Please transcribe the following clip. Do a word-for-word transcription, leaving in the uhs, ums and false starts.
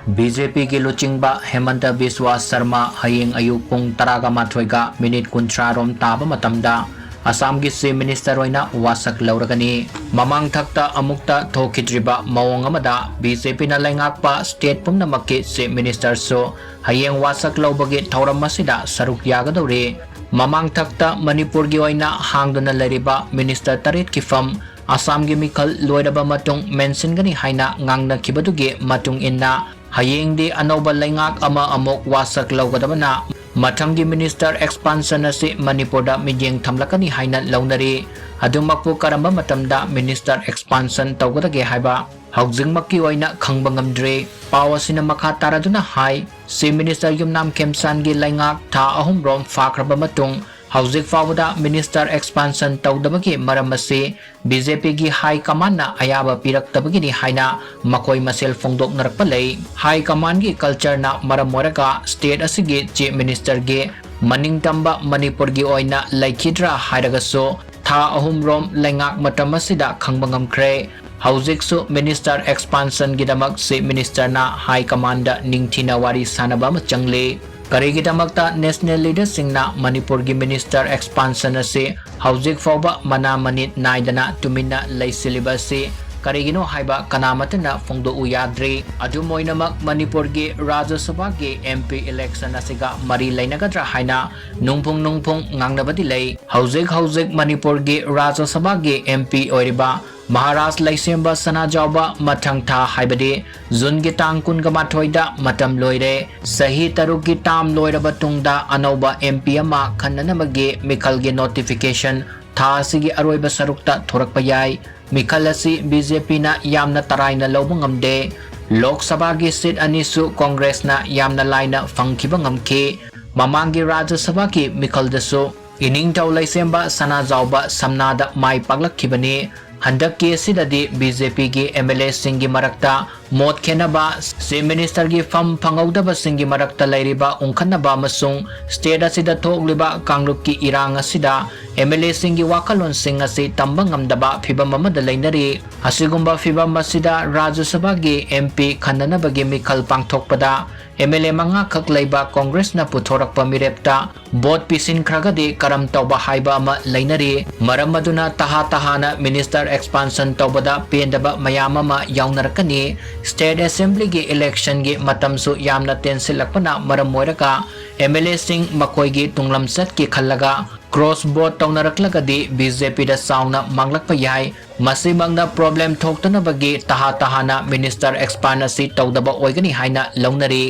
B J ꯄꯤꯒꯤ ꯂꯨꯆꯤꯡꯕ ꯍꯦꯃꯟꯇ ꯕꯤꯁ꯭ꯋꯥ ꯁꯔꯃ ꯍꯌꯦꯡ ꯑꯌꯨꯛ ꯄꯨꯡ ꯇꯔꯥꯒ ꯃꯥꯊꯣꯏꯒ ꯃꯤꯅꯤꯠ ꯀꯨꯟꯊ꯭ꯔꯥ ꯔꯣꯝ ꯇꯥꯕ ꯃꯇꯝꯗ ꯑꯁꯥꯝꯒꯤ Chief Minister ꯑꯣꯏꯅ ꯋꯥꯁꯛ ꯂꯧꯔꯒꯅꯤ꯫ ꯃꯃꯥꯡꯊꯛꯇ ꯑꯃꯨꯛꯇ ꯊꯣꯛꯈꯤꯗ꯭ꯔꯤꯕ ꯃꯑꯣꯡ ꯑꯃꯗ ꯕꯤ ꯖꯦ ꯄꯤꯅ ꯂꯩꯉꯥꯛꯄ state ꯄꯨꯝꯅꯃꯛꯀꯤ Chief Ministerꯁꯨ ꯍꯌꯦꯡ ꯋꯥꯁꯛ ꯂꯧꯕꯒꯤ ꯊꯧꯔꯝ ꯑꯁꯤꯗ ꯁꯔꯨꯛ ꯌꯥꯒꯗꯧꯔꯤ꯫ ꯃꯃꯥꯡꯊꯛꯇ ꯃꯅꯤꯄꯨꯔꯒꯤ ꯑꯣꯏꯅ ꯍꯥꯡꯗꯨꯅ ꯂꯩꯔꯤꯕ minister ꯇꯔꯦꯠꯀꯤ ꯐꯝ ꯑꯁꯥꯝꯒꯤ ꯃꯤꯈꯜ ꯂꯣꯏꯔꯕ ꯃꯇꯨꯡ ꯃꯦꯟꯁꯤꯟꯒꯅꯤ ꯍꯥꯏꯅ ꯉꯥꯡꯅꯈꯤꯕꯗꯨꯒꯤ ꯃꯇꯨꯡ ꯏꯟꯅ ꯍꯌꯦꯡꯗꯤ ꯑꯅꯧꯕ ꯂꯩꯉꯥꯛ ꯑꯃ ꯑꯃꯨꯛ ꯋꯥꯁꯛ ꯂꯧꯒꯗꯕꯅ ꯃꯊꯪꯒꯤ minister expansion ꯑꯁꯤ ꯃꯅꯤꯄꯨꯔꯗ ꯃꯤꯠꯌꯦꯡ ꯊꯝꯂꯛꯀꯅꯤ ꯍꯥꯏꯅ ꯂꯧꯅꯔꯤ꯫ ꯑꯗꯨꯃꯛꯄꯨ ꯀꯔꯝꯕ ꯃꯇꯝꯗ minister expansion ꯇꯧꯒꯗꯒꯦ ꯍꯥꯏꯕ ꯍꯧꯖꯤꯛꯃꯛꯀꯤ ꯑꯣꯏꯅ ꯈꯪꯕ ꯉꯝꯗ꯭ꯔꯤ꯫ ꯄꯥꯎ ꯑꯁꯤꯅ ꯃꯈꯥ ꯇꯥꯔꯗꯨꯅ ꯍꯥꯏ, Chief Minister ꯌꯨꯝꯅꯥꯝ ꯈꯦꯝꯆꯥꯟꯒꯤ ꯂꯩꯉꯥꯛ ꯊꯥ ꯑꯍꯨꯝꯔꯣꯝ ꯐꯥꯈ꯭ꯔꯕ ꯃꯇꯨꯡ ꯍꯧꯖꯤꯛ ꯐꯥꯎꯕꯗ minister expansion ꯇꯧꯗꯕꯒꯤ ꯃꯔꯝ ꯑꯁꯤ ꯕꯤ ꯖꯦ ꯄꯤꯒꯤ high commandꯅ ꯑꯌꯥꯕ ꯄꯤꯔꯛꯇꯕꯒꯤꯅꯤ ꯍꯥꯏꯅ ꯃꯈꯣꯏ ꯃꯁꯦꯜ ꯐꯣꯡꯗꯣꯛꯅꯔꯛꯄ ꯂꯩ꯫ High commandꯒꯤ cultureꯅ ꯃꯔꯝ ꯑꯣꯏꯔꯒ state ꯑꯁꯤꯒꯤ Chief Ministerꯒꯤ ꯃꯅꯤꯡꯇꯝꯕ ꯃꯅꯤꯄꯨꯔꯒꯤ ꯑꯣꯏꯅ ꯂꯩꯈꯤꯗ꯭ꯔꯥ ꯍꯥꯏꯔꯒꯁꯨ ꯊꯥ ꯑꯍꯨꯝꯔꯣꯝ ꯂꯩꯉꯥꯛ ꯃꯇꯝ ꯑꯁꯤꯗ ꯈꯪꯕ ꯉꯝꯈ꯭ꯔꯦ꯫ ꯍꯧꯖꯤꯛꯁꯨ minister expansionꯒꯤꯗꯃꯛ Chief Ministerꯅ high commandꯗ ꯅꯤꯡꯊꯤꯅ ꯋꯥꯔꯤ ꯁꯥꯅꯕ ꯑꯃ ꯆꯪꯂꯤ꯫ ꯀꯔꯤꯒꯤꯗꯃꯛꯇ national leaderꯁꯤꯡꯅ ꯃꯅꯤꯄꯨꯔꯒꯤ minister expansion ꯑꯁꯤ ꯍꯧꯖꯤꯛ ꯐꯥꯎꯕ ꯃꯅꯥ ꯃꯅꯤꯠ ꯅꯥꯏꯗꯅ ꯇꯨꯃꯤꯟꯅ ꯂꯩꯁꯤꯜꯂꯤꯕ ꯑꯁꯤ ꯀꯔꯤꯒꯤꯅꯣ ꯍꯥꯏꯕ ꯀꯅꯥꯃꯠꯇꯅ ꯐꯣꯡꯗꯣꯛꯎ ꯌꯥꯗ꯭ꯔꯤ꯫ ꯑꯗꯨꯝ ꯑꯣꯏꯅꯃꯛ ꯃꯅꯤꯄꯨꯔꯒꯤ ꯔꯥꯖ꯭ꯌ ꯁꯚꯥꯒꯤ M P election ꯑꯁꯤꯒ ꯃꯔꯤ ꯂꯩꯅꯒꯗ꯭ꯔꯥ ꯍꯥꯏꯅ ꯅꯨꯡꯐꯨꯡ ꯅꯨꯡꯐꯨꯡ ꯉꯥꯡꯅꯕꯗꯤ ꯂꯩ꯫ ꯍꯧꯖꯤꯛ ꯍꯧꯖꯤꯛ ꯃꯅꯤꯄꯨꯔꯒꯤ ꯔꯥꯖ꯭ꯌ ꯁꯚꯥꯒꯤ M P ꯑꯣꯏꯔꯤꯕ ꯃꯍꯥꯔꯥꯖ ꯂꯩꯁꯦꯝꯕ ꯁꯅꯥꯖꯥꯎꯕ ꯃꯊꯪ ꯊꯥ, ꯍꯥꯏꯕꯗꯤ Juneꯒꯤ ꯇꯥꯡ ꯀꯨꯟꯒ ꯃꯥꯊꯣꯏꯗ ꯃꯇꯝ ꯂꯣꯏꯔꯦ꯫ ꯆꯍꯤ ꯇꯔꯨꯛꯀꯤ term ꯂꯣꯏꯔꯕ ꯇꯨꯡꯗ ꯑꯅꯧꯕ M P ꯑꯃ ꯈꯟꯅꯅꯕꯒꯤ ꯃꯤꯈꯜꯒꯤ notification ꯊꯥ ꯑꯁꯤꯒꯤ ꯑꯔꯣꯏꯕ ꯁꯔꯨꯛꯇ ꯊꯣꯔꯛꯄ ꯌꯥꯏ꯫ ꯃꯤꯈꯜ ꯑꯁꯤ B J Pꯅ ꯌꯥꯝꯅ ꯇꯔꯥꯏꯅ ꯂꯧꯕ ꯉꯝꯗꯦ꯫ ꯂꯣꯛ ꯁꯚꯥꯒꯤ seat ꯑꯅꯤꯁꯨ ꯀꯣꯡꯒ꯭ꯔꯦꯁꯅ ꯌꯥꯝꯅ ꯂꯥꯏꯅ ꯐꯪꯈꯤꯕ ꯉꯝꯈꯤ꯫ ꯃꯃꯥꯡꯒꯤ ꯔꯥꯖ꯭ꯌ ꯁꯚꯥꯒꯤ ꯃꯤꯈꯜꯗꯁꯨ ꯏꯅꯤꯡꯊꯧ ꯂꯩꯁꯦꯝꯕ ꯁꯅꯥꯖꯥꯎꯕ ꯁꯝꯅꯥꯗ ꯃꯥꯏ ꯄꯥꯛꯂꯛꯈꯤꯕꯅꯤ꯫ ꯍꯟꯗꯛꯀꯤ ꯑꯁꯤꯗꯗꯤ B J Pꯒꯤ M L Aꯁꯤꯡꯒꯤ ꯃꯔꯛꯇ ꯃꯣꯠ ꯈꯦꯠꯅꯕ, Chief Minister ꯒꯤ ꯐꯝ ꯐꯪꯍꯧꯗꯕꯁꯤꯡꯒꯤ ꯃꯔꯛꯇ ꯂꯩꯔꯤꯕ ꯎꯪꯈꯠꯅꯕ ꯑꯃꯁꯨꯡ state ꯑꯁꯤꯗ ꯊꯣꯛꯂꯤꯕ ꯀꯥꯡꯂꯨꯞꯀꯤ ꯏꯔꯥꯡ ꯑꯁꯤꯗ M L A ꯁꯤꯡꯒꯤ ꯋꯥꯈꯜꯂꯣꯟꯁꯤꯡ ꯑꯁꯤ ꯇꯝꯕ ꯉꯝꯗꯕ ꯐꯤꯚꯝ ꯑꯃꯗ ꯂꯩꯅꯔꯤ꯫ ꯑꯁꯤꯒꯨꯝꯕ ꯐꯤꯚꯝ ꯑꯁꯤꯗ ꯔꯥꯖ꯭ꯌ ꯁꯚꯥꯒꯤ M P ꯈꯟꯅꯅꯕꯒꯤ ꯃꯤꯈꯜ ꯄꯥꯡꯊꯣꯛꯄꯗ M L A ꯃꯉꯥ ꯈꯛ ꯂꯩꯕ Congress ꯅ ꯄꯨꯊꯣꯔꯛꯄ ꯃꯤꯔꯦꯞꯇ vote ꯄꯤꯁꯤꯟꯈ꯭ꯔꯒꯗꯤ ꯀꯔꯝ ꯇꯧꯕ ꯍꯥꯏꯕ ꯑꯃ ꯂꯩꯅꯔꯤ꯫ ꯃꯔꯝ ꯑꯗꯨꯅ ꯇꯍꯥ ꯇꯍꯥꯅ minister expansion ꯇꯧꯕꯗ ꯄꯦꯟꯗꯕ ꯃꯌꯥꯝ ꯑꯃ ꯌꯥꯎꯅꯔꯛꯀꯅꯤ꯫ State Assembly ꯒꯤ election ꯒꯤ ꯃꯇꯝꯁꯨ ꯌꯥꯝꯅ ꯇꯦꯟꯁꯤꯜꯂꯛꯄꯅ ꯃꯔꯝ ꯑꯣꯏꯔꯒ M L A ꯁꯤꯡ ꯃꯈꯣꯏꯒꯤ ꯇꯨꯡꯂꯝꯆꯠꯀꯤ ꯈꯜꯂꯒ cross vote ꯇꯧꯅꯔꯛꯂꯒꯗꯤ B J P ꯗ ꯆꯥꯎꯅ ꯃꯥꯡꯂꯛꯄ ꯌꯥꯏ꯫ ꯃꯁꯤꯃꯛꯅ problem ꯊꯣꯛꯇꯅꯕꯒꯤ ꯇꯍꯥ ꯇꯍꯥꯅ minister expand ꯑꯁꯤ ꯇꯧꯗꯕ ꯑꯣꯏꯒꯅꯤ ꯍꯥꯏꯅ ꯂꯧꯅꯔꯤ꯫